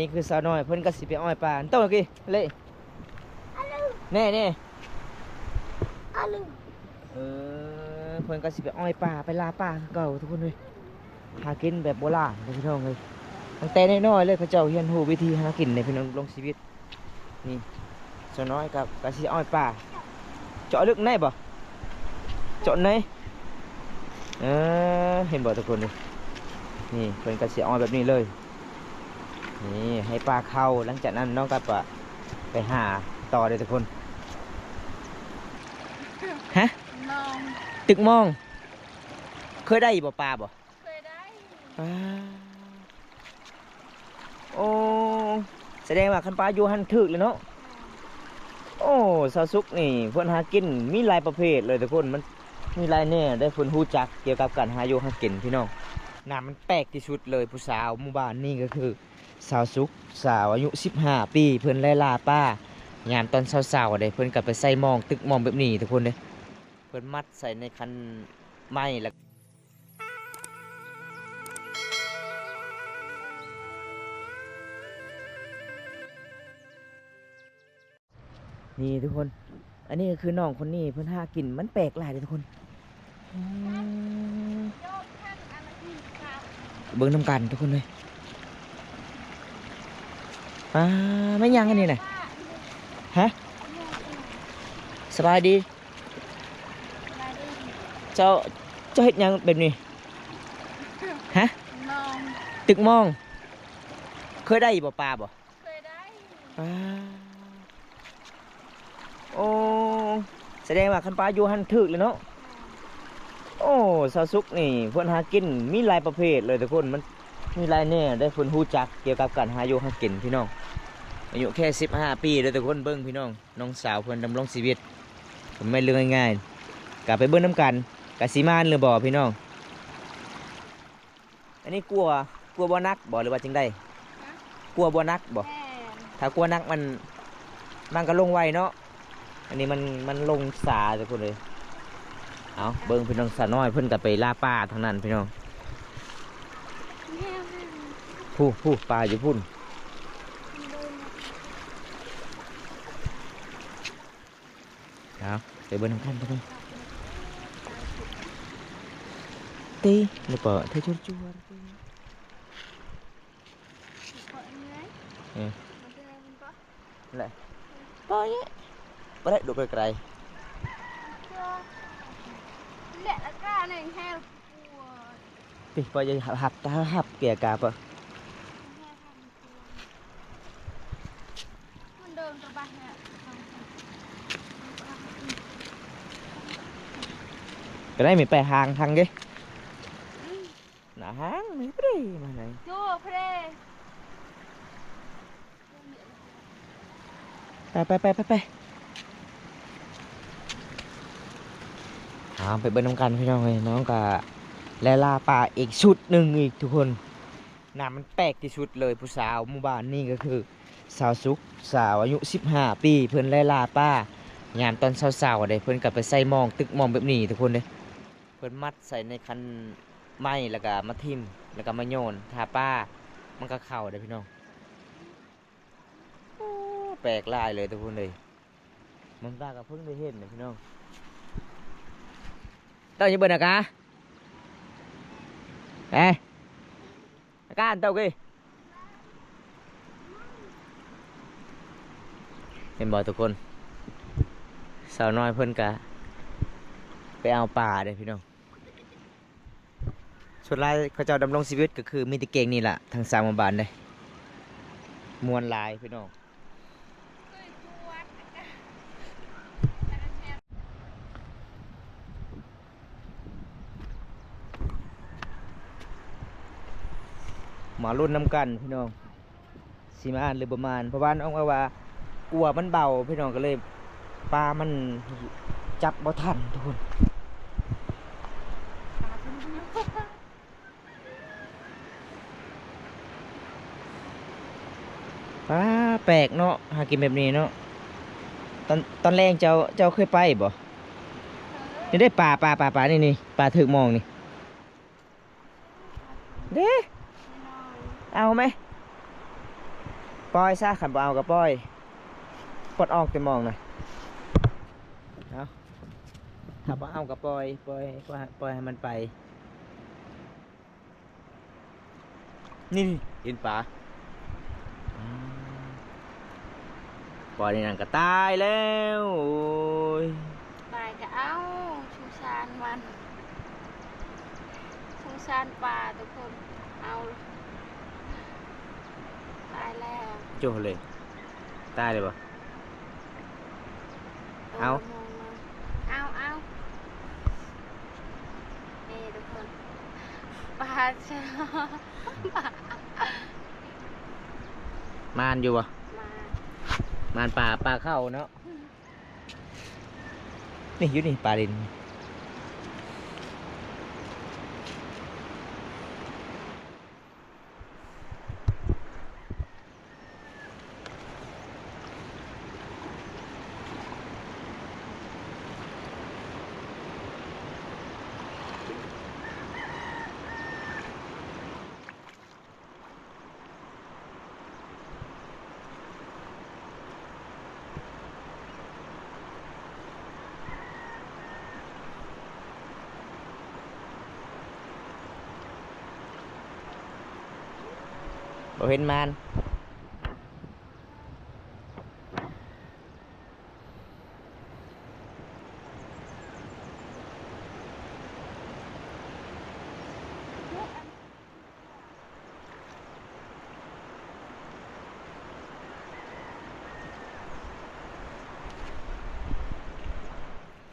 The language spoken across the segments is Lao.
ນີ້ຄືສາວນ້ອຍເພິ່ນກໍຊິໄປອ້ອຍປາ ໂຕກີ້ເລະ ແນ່ໆ ອາລຶ ເອີ ເພິ່ນກໍຊິໄປອ້ອຍປາ ໄປລ່າປາຄືເກົ່າທຸກຄົນເອີຍ. ຫາກິນແບບໂບລານເດ້ພີ່ນ້ອງເອີຍ. ຕັ້ງແຕ່ນ້ອຍໆເລີຍ ເຂົາເຈົ້າຮຽນຮູ້ວິທີຫາກິນເດ້ພີ່ນ້ອງ ດຳລົງຊີວິດ. ນີ້ ສາວນ້ອຍກໍ ກໍຊິອ້ອຍປາ. ເຈາະເລິກໄດ້ບໍ່? ເຈາະໄດ້. ເອີ ເຫັນບໍ່ທຸກຄົນເອີຍ? ນີ້ເພິ່ນກໍຊິອ້ອຍແບບນີ້ເລີຍ. ນີ້ໃຫ້ປາເຂົ້າ ຫຼັງຈາກນັ້ນນ້ອງກໍໄປຫາຕໍ່ເດີ້ທຸກຄົນ. ຮະ? ມອງ ຕຶກມອງ. ເຄີຍໄດ້ຢູ່ບໍ່ ປາບໍ່? ເຄີຍໄດ້. ປາ ໂອ້ ສະແດງວ່າຄັນປາຢູ່ຫັ້ນຖືກເລີຍເນາະ. ໂອ້ ສາວສຸກນີ້ເພິ່ນຫາກິນມີຫຼາຍປະເພດເລີຍທຸກຄົນ ມັນມີຫຼາຍແນວເດ້ ເພິ່ນຮູ້ຈັກກ່ຽວກັບການຫາຢູ່ຫາກິນພີ່ນ້ອງ. ໜ້າມັນແປກທີ່ສຸດເລີຍ ຜູ້ສາວໝູ່ບ້ານນີ້ກໍຄືສາວສຸກ ສາວອາຍຸສິບຫ້າປີ ເພິ່ນໄລ່ລ່າປາ ຍາມຕອນເຊົ້າໆເດ້ ເພິ່ນກໍໄປໃສ່ມອງ ຕຶກມອງແບບນີ້ທຸກຄົນເດ້ ເພິ່ນມັດໃສ່ໃນຄັນໄມ້ ແລ້ວ ນີ້ທຸກຄົນ ອັນນີ້ກໍຄືນ້ອງຄົນນີ້ເພິ່ນຫາກິນ ມັນແປກຫຼາຍເດ້ທຸກຄົນ. ເບິ່ງນຳກັນທຸກຄົນເອີຍ. ປາ ແມ່ນຫຍັງອັນນີ້ນະ? ຮະ? ສະບາຍດີ. ເຈົ້າ ເຈົ້າເຮັດຫຍັງແບບນີ້? ຮະ? ມອງ ຕຶກມອງ. ເຄີຍໄດ້ຢູ່ບໍ່ ປາບໍ່? ເຄີຍໄດ້. ປາ ໂອ້ ສະແດງວ່າຄັນປາຢູ່ຫັ້ນຖືກເລີຍເນາະ. ໂອ້ ສາວສຸກນີ້ເພິ່ນຫາກິນມີຫຼາຍປະເພດເລີຍທຸກຄົນ ມັນມີຫຼາຍແນວເດ້ ເພິ່ນຮູ້ຈັກກ່ຽວກັບການຫາຢູ່ຫາກິນພີ່ນ້ອງ. ອາຍຸແຄ່ສິບຫ້າປີເດີ້ທຸກຄົນ ເບິ່ງພີ່ນ້ອງ ນ້ອງສາວເພິ່ນດຳລົງຊີວິດ ບໍ່ແມ່ນເລື່ອງງ່າຍໆ. ກໍໄປເບິ່ງນຳກັນ ກະຊິມ່ານຫຼືບໍ່ພີ່ນ້ອງ. ອັນນີ້ກົວ ກົວບໍ່ໜັກບໍ່ ຫຼືວ່າຈັ່ງໃດ? ຮະ? ກົວບໍ່ໜັກບໍ່? ແມ່ນ. ຖ້າກົວໜັກມັນ ມັນກໍລົງໄວເນາະ. ອັນນີ້ມັນ ມັນລົງຊ້າທຸກຄົນເອີຍ. ເອົາ ເບິ່ງພີ່ນ້ອງ ສາວນ້ອຍເພິ່ນກໍໄປລ່າປາທາງນັ້ນພີ່ນ້ອງ. ແມ່ນ. ຜູ້ ຜູ້ ປາຢູ່ພຸ້ນ. ເອົາ ໄປເບິ່ງນຳກັນເດີ. ເຕ ບໍ່ປະ ເທຈວດໆ ເອີ ແຫຼະ ປະເອະ ບໍ່ໄດ້ດູໄກໆ ແລະລະກາແນງແຮວ ຕິ ປະເອະ ຮັບ ຮັບ ແກກາປະ. ກໍໄດ້ມີໄປຫາງທາງເດ້ ໜ້າຫາງນີ້ໄປເດ້ ມາໄດ້ ໂຈ ໄປເດ້ ໄປ ໄປ ໄປ ໄປ ໄປ. ເອົາ ໄປເບິ່ງນຳກັນພີ່ນ້ອງເອີຍ ນ້ອງກະໄລ່ລ່າປາອີກຊຸດໜຶ່ງອີກທຸກຄົນ. ໜ້າມັນແປກທີ່ສຸດເລີຍ ຜູ້ສາວໝູ່ບ້ານນີ້ກໍຄືສາວສຸກ ສາວອາຍຸສິບຫ້າປີ ເພິ່ນໄລ່ລ່າປາ ຍາມຕອນເຊົ້າໆເດ້ ເພິ່ນກໍໄປໃສ່ມອງ ຕຶກມອງແບບນີ້ທຸກຄົນເດ້ ເພິ່ນມັດໃສ່ໃນຄັນໄມ້ ແລ້ວກໍມາຖິ້ມ ແລ້ວກໍມາໂຍນຖ້າປາ ມັນກໍເຂົ້າເດ້ພີ່ນ້ອງ. ໂອ້ ແປກຫຼາຍເລີຍທຸກຄົນເອີຍ ມັນຕາກໍເພິ່ງໄດ້ເຫັນນະພີ່ນ້ອງ. ເຈົ້າຢູ່ເບິ່ງອາກາ ເອີ ອາກາເຈົ້າເກ ເຫັນບໍ່ທຸກຄົນ ສາວນ້ອຍເພິ່ນກະໄປເອົາປາເດ້ພີ່ນ້ອງ. ສ່ວນຫຼາຍເຂົາເຈົ້າດຳລົງຊີວິດກໍຄືມີແຕ່ແກ້ງນີ້ລະ ທັງສາມໝູ່ບ້ານເດ້ ມ່ວນຫຼາຍພີ່ນ້ອງ. ມາລຸ້ນນຳກັນພີ່ນ້ອງ. ຊິມາອ່ານຫຼືບໍ່ມາອ່ານ ເພາະວ່ານ້ອງວ່າ ວ່າກົວມັນເບົາພີ່ນ້ອງ ກໍເລີຍປາມັນຈັບບໍ່ທັນທຸກຄົນ. ປາແປກເນາະ ຫາກິນແບບນີ້ເນາະ. ຕອນ ຕອນແລງເຈົ້າ ເຈົ້າເຄີຍໄປບໍ່? ນີ້ເດ້ປາ ປາ ປາ ປາ ນີ້ ນີ້ ປາຖືກມອງນີ້. ເດ້ ເອົາໄໝ? ປ່ອຍຊະ ຄັນບໍ່ເອົາກໍປ່ອຍ ປົດອອກແຕ່ໝອງນະ ເອົາ ຖ້າບໍ່ເອົາກໍປ່ອຍ ປ່ອຍ ປ່ອຍ ປ່ອຍໃຫ້ມັນໄປ. ນີ້ ນີ້ ເຫັນປາ ອືມ ປ່ອຍໃນນັ້ນກໍຕາຍແລ້ວ ໂອ້ຍ ຕາຍກໍເອົາ ສົງສານມັນ ສົງສານປາທຸກຄົນ ເອົາ ຕາຍແລ້ວ ໂຈ້ເລີຍ ຕາຍເລີຍບໍ່? ເອົາ ເອົາ ເອົາ ເອີ ທຸກຄົນ ປາຊະ ໝານຢູ່ບໍ່? ໝານ ໝານປາ ປາເຂົ້າເນາະ ນີ້ ຢູ່ນີ້ ປາຫຼິ້ນ. ບໍ່ເຫັນມານ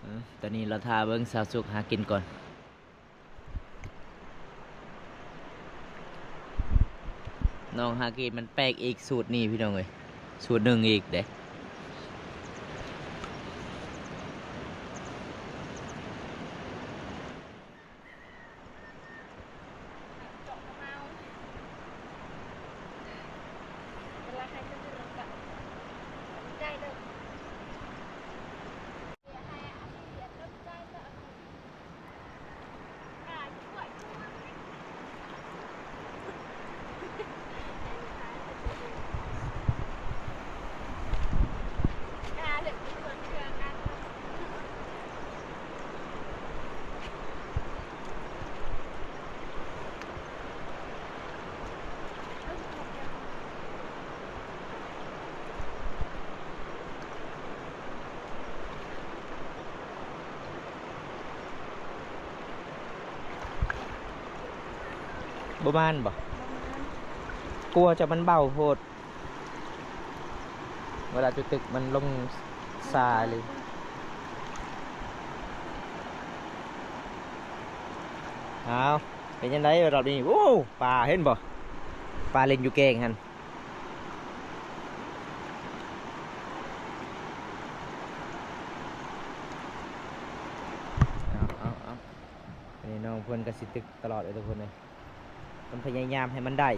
ອືມ ຕອນນີ້ລາຖ້າເບິ່ງສາວສຸກຫາກິນກ່ອນ. ນ້ອງຫາກິນມັນແປກອີກສູດນີ້ພີ່ນ້ອງເອີຍ ສູດໜຶ່ງອີກເດ້. ບໍ່ມານບໍ່? ບໍ່ມານ. ກົວຈະມັນເບົາໂພດ. ເວລາຈຸດຕຶກມັນລົງຊາອີ່ຫຼີ. ອ້າວ ເປັນຈັ່ງໃດລອບນີ້? ໂອ້ ປາເຫັນບໍ່? ປາຫຼິ້ນຢູ່ແກ້ງຫັ້ນ. ເອົາ ເອົາ ເອົາ ອັນນີ້ນ້ອງເພິ່ນກໍຊິຕຶກຕະຫຼອດເລີຍທຸກຄົນເອີຍ. ເພິ່ນພະຍາຍາມໃຫ້ມັນໄດ້.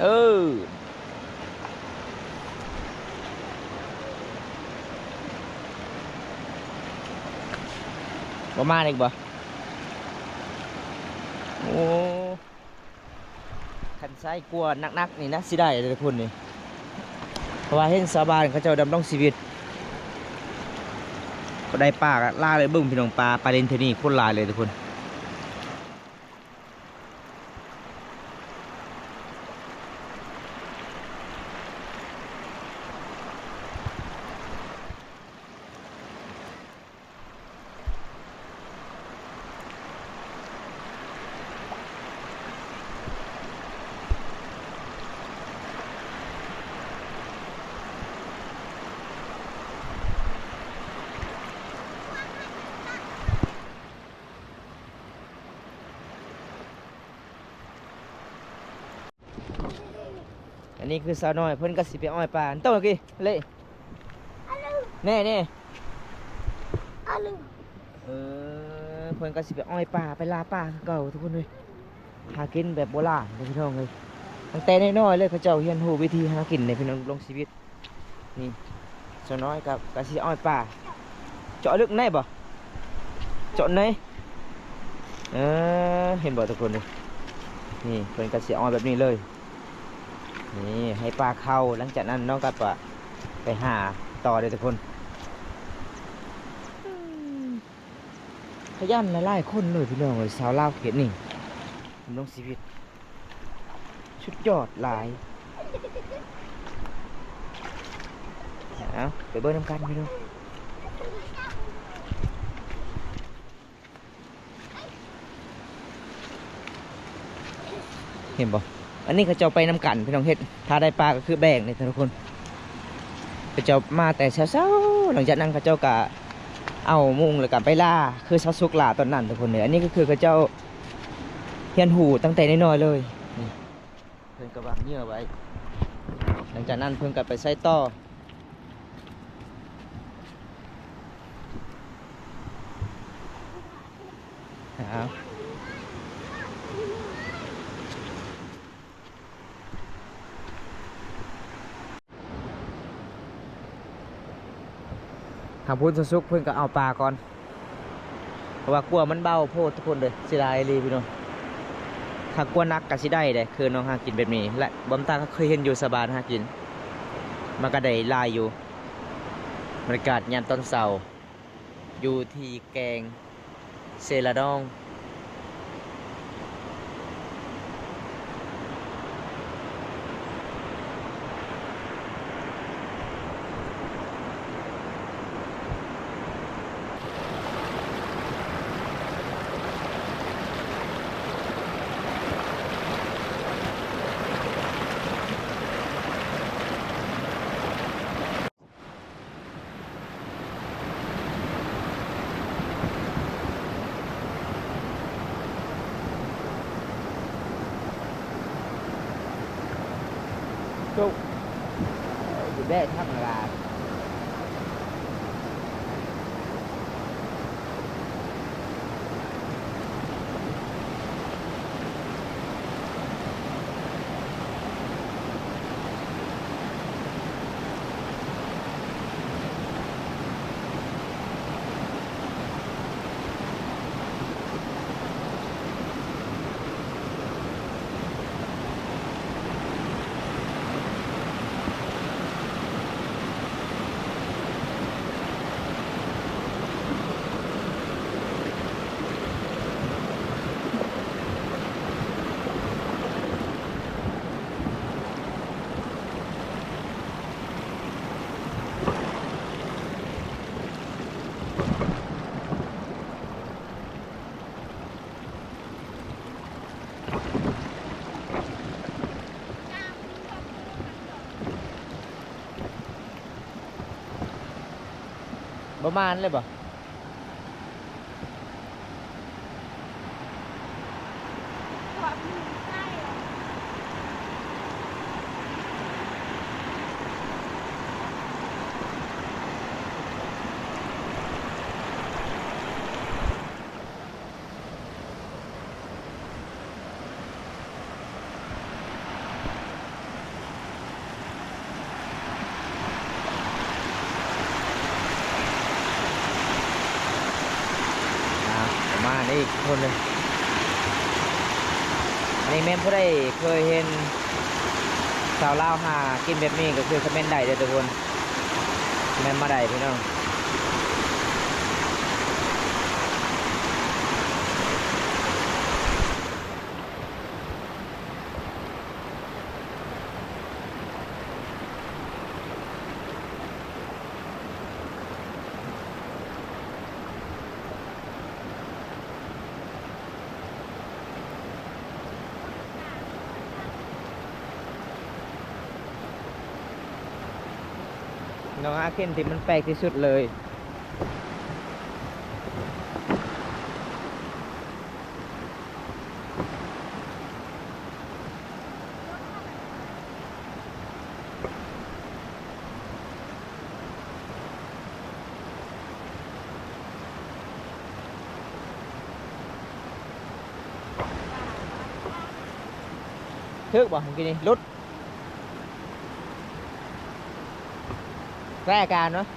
ເອີ ບໍ່ມາອີກບໍ່? ໂອ້ ຄັນໃຊ້ກົວໜັກໆນີ້ນະ ຊິໄດ້ເດ້ທຸກຄົນນີ້ ເພາະວ່າເຫັນຊາວບ້ານເຂົາເຈົ້າດຳລົງຊີວິດ ກໍໄດ້ປາຫຼາຍເລີຍ. ເບິ່ງພີ່ນ້ອງ ປາ ປາເຫຼັນເທື່ອນີ້ໂຄດຫຼາຍເລີຍທຸກຄົນ. ເ ອັນນີ້ຄືສາວນ້ອຍ ເພິ່ນກໍຊິໄປອ້ອຍປາ ໂຕກີ້ເລະ ແນ່ໆ ເອີ ເພິ່ນກໍຊິໄປອ້ອຍປາ ໄປລ່າປາຄືເກົ່າທຸກຄົນເອີຍ. ຫາກິນແບບໂບລານເດ້ພີ່ນ້ອງເອີຍ ຕັ້ງແຕ່ນ້ອຍໆເລີຍ ເຂົາເຈົ້າຮຽນຮູ້ວິທີຫາກິນເດ້ພີ່ນ້ອງ ດຳລົງຊີວິດ. ນີ້ ສາວນ້ອຍກໍ ກໍຊິອ້ອຍປາ ເຈາະເລິກໄດ້ບໍ່? ເຈາະໄດ້ ເອີ ເຫັນບໍ່ທຸກຄົນເອີຍ ນີ້ເພິ່ນກໍຊິອ້ອຍແບບນີ້ເລີຍ. ນີ້ໃຫ້ປາເຂົ້າ ຫຼັງຈາກນັ້ນນ້ອງກໍໄປຫາຕໍ່ເດີ້ທຸກຄົນ. ຂະຫຍັນຫຼາຍໆຄົນເລີຍພີ່ນ້ອງເອີຍ ຊາວລາວເຂດນີ້ ດຳລົງຊີວິດ ສຸດຍອດຫຼາຍ. ເອົາ ໄປເບິ່ງນຳກັນພີ່ນ້ອງ. ເຫັນບໍ່? ອັນນີ້ເຂົາເຈົ້າໄປນຳກັນພີ່ນ້ອງ ເຮັດ ຖ້າໄດ້ປາກໍຄືແບ່ງເດ້ທຸກຄົນ. ເຂົາເຈົ້າມາແຕ່ເຊົ້າໆ ຫຼັງຈາກນັ້ນເຂົາເຈົ້າກໍເອົາມຸງ ແລ້ວກໍໄປລ່າ ຄືຊາວສຸກລ່າຕອນນັ້ນທຸກຄົນເອີຍ. ອັນນີ້ກໍຄືເຂົາເຈົ້າຮຽນຮູ້ຕັ້ງແຕ່ນ້ອຍໆເລີຍ. ນີ້ ເພິ່ນກໍວາງເຫຍື່ອໄວ້ ຫຼັງຈາກນັ້ນເພິ່ນກໍໄປໃສ່ຕໍ່. ທາງພຸ້ນສາວສຸກເພິ່ນກໍເອົາປາກ່ອນ ເພາະວ່າກົວມັນເບົາໂພດທຸກຄົນເອີຍ ເສຍດາຍອີ່ຫຼີພີ່ນ້ອງ. ຖ້າກົວໜັກກໍຊິໄດ້ເດ້ ຄືນ້ອງຫາກິນແບບນີ້ ແລະ ບອມຕາກໍເຄີຍເຫັນຢູ່ຊາວບ້ານຫາກິນ ມັນກໍໄດ້ຫຼາຍຢູ່. ບັນຍາກາດຍາມຕອນເຊົ້າ ຢູ່ທີ່ແກ່ງເຊລະດອງ. ບໍ່ມານເລີຍບໍ່? ອ່າ ປະມານນີ້ທຸກຄົນເລີຍ. ອັນນີ້ແມ່ນຜູ້ໃດເຄີຍເຫັນຊາວລາວຫາກິນແບບນີ້ ກໍຄືຄອມເມັນໄດ້ເດີ້ທຸກຄົນ. ແມ່ນມາໄດ້ພີ່ນ້ອງ. ນ້ອງຫາກິນທີ່ມັນແປກທີ່ສຸດເລີຍ. ເ ຖືກບໍ່? ເມື່ອກີ້ນີ້ຫຼຸດ ແກ້ອາການເນາະ. ເ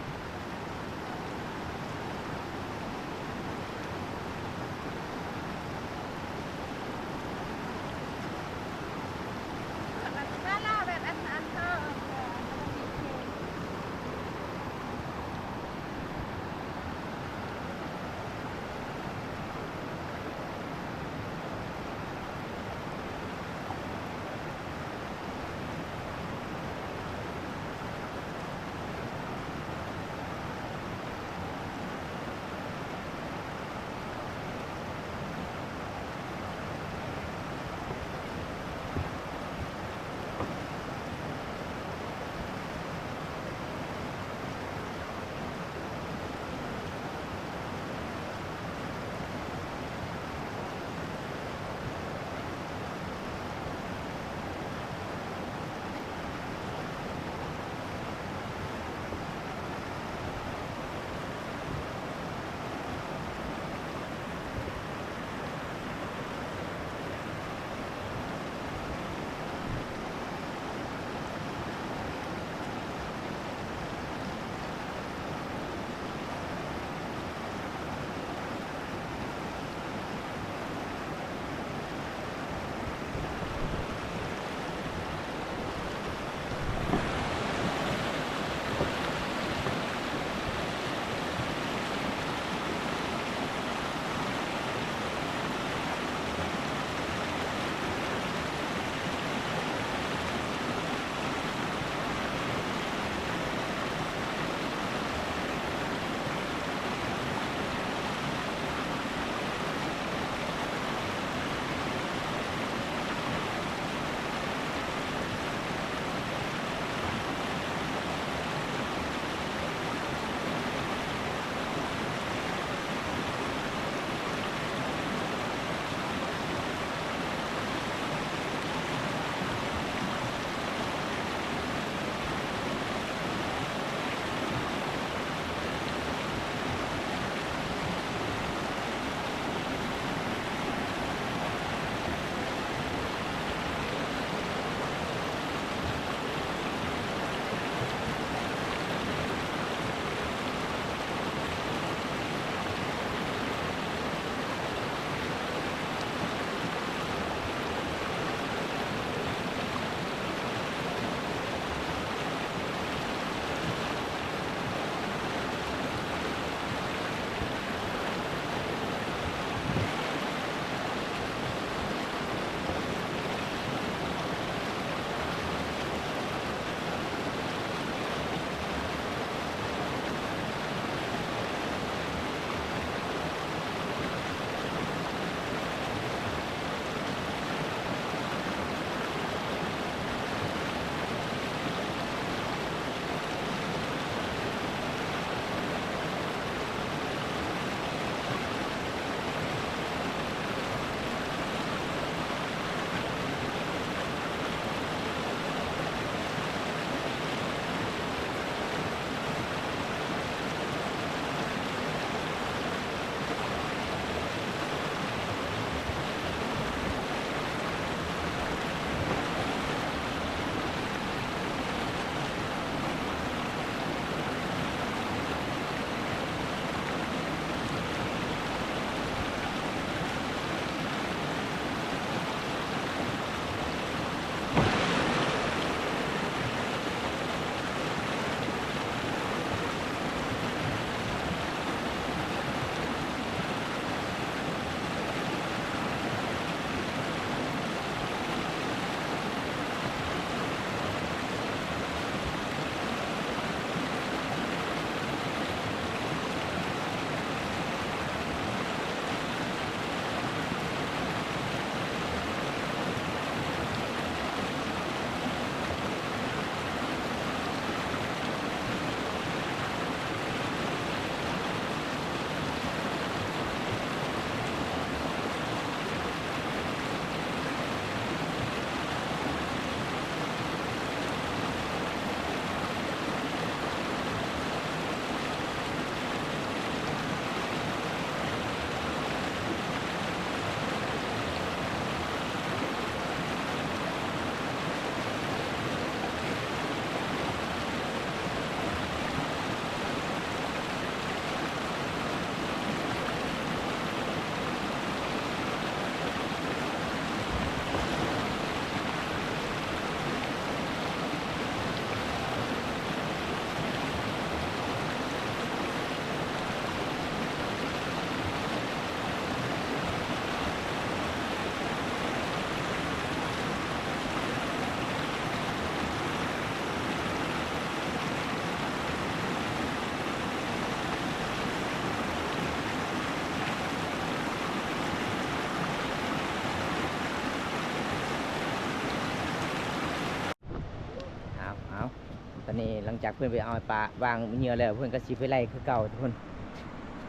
ຕອນນີ້ຫຼັງຈາກເພິ່ນໄປເອົາປາວາງເຫຍື່ອແລ້ວ ເພິ່ນກໍຊິໄປໄລ່ຄືເກົ່າທຸກຄົນ.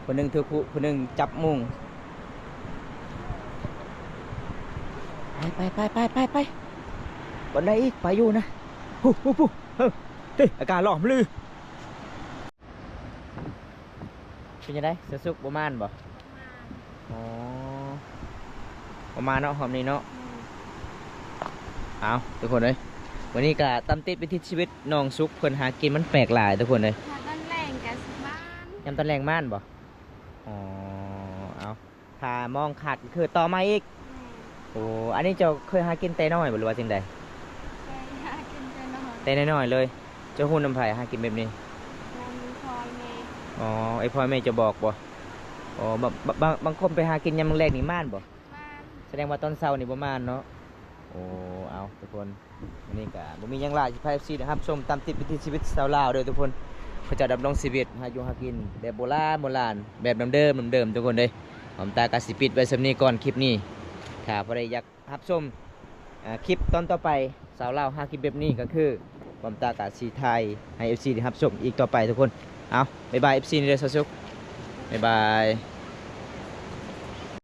ຜູ້ໜຶ່ງຖືຄຸ ຜູ້ໜຶ່ງຈັບມຸງ. ໄປໆໆໆໆ ບ່ອນໃດອີກ? ໄປຢູ່ນະ. ພຸ້ນໆໆ ເອີ ຕິ ອາກາດຫຼອກລື. ເປັນຈັ່ງໃດ ສາວສຸກ ບໍ່ມ່ານບໍ່? ບໍ່ມ່ານ. ອໍ ບໍ່ມ່ານເນາະ ຮອບນີ້ເນາະ. ແມ່ນ. ເອົາ ທຸກຄົນເອີຍ ມື້ນີ້ກະຕາມຕິດວິຖີຊີວິດນ້ອງສຸກ ເພິ່ນຫາກິນມັນແປກຫຼາຍທຸກຄົນເອີຍ. ຍາມຕອນແລງກະຊິມ່ານ. ຍາມຕອນແລງມ່ານບໍ່? ອໍ ເອົາ ຖ້າມອງຂາດກະຄືຕໍ່ມາອີກ. ແມ່ນ. ໂອ້ ອັນນີ້ເຈົ້າເຄີຍຫາກິນແຕ່ນ້ອຍບໍ່ ຫຼືວ່າຈັ່ງໃດ? ເຄີຍຫາກິນແຕ່ນ້ອຍ. ແຕ່ນ້ອຍໆເລີຍ. ເຈົ້າຮູ້ນຳໃຜຫາກິນແບບນີ້? ນຳພໍ່ແມ່. ອໍ ໄອ້ພໍ່ແມ່ເຈົ້າບອກບໍ່? ອໍ ບາງ ບາງ ບາງຄົນໄປຫາກິນຍາມແລງໆນີ້ມ່ານບໍ່? ມ່ານ. ສະແດງວ່າຕອນເຊົ້ານີ້ບໍ່ມ່ານເນາະ. ໂອ້ ເອົາ ທຸກຄົນ ມື້ນີ້ກະບໍ່ມີຫຍັງຫຼາຍ ຊິພາ ເອັຟ ຊີ ໄດ້ຮັບຊົມຕາມຕິດວິຖີຊີວິດຊາວລາວເດີທຸກຄົນ. ເຂົາເຈົ້າດຳລົງຊີວິດ ຫາຢູ່ຫາກິນແບບໂບລານໂບລານ ແບບເດີມໆ ເດີມໆ ທຸກຄົນເດີ. ຫອມຕາກະຊິປິດໄວ້ສ່ຳນີ້ກ່ອນ ຄລິບນີ້. ຖ້າຜູ້ໃດຢາກຮັບຊົມ ເອີ ຄລິບຕອນຕໍ່ໄປ ຊາວລາວຫາກິນແບບນີ້ ກໍຄືຫອມຕາກະຊິຖ່າຍໃຫ້ ເອັຟ ຊີ ໄດ້ຮັບຊົມອີກຕໍ່ໄປທຸກຄົນ. ເອົາ ບາຍບາຍ ເອັຟ ຊີ ນີ້ເດີ ສາວສຸກ ບາຍບາຍ.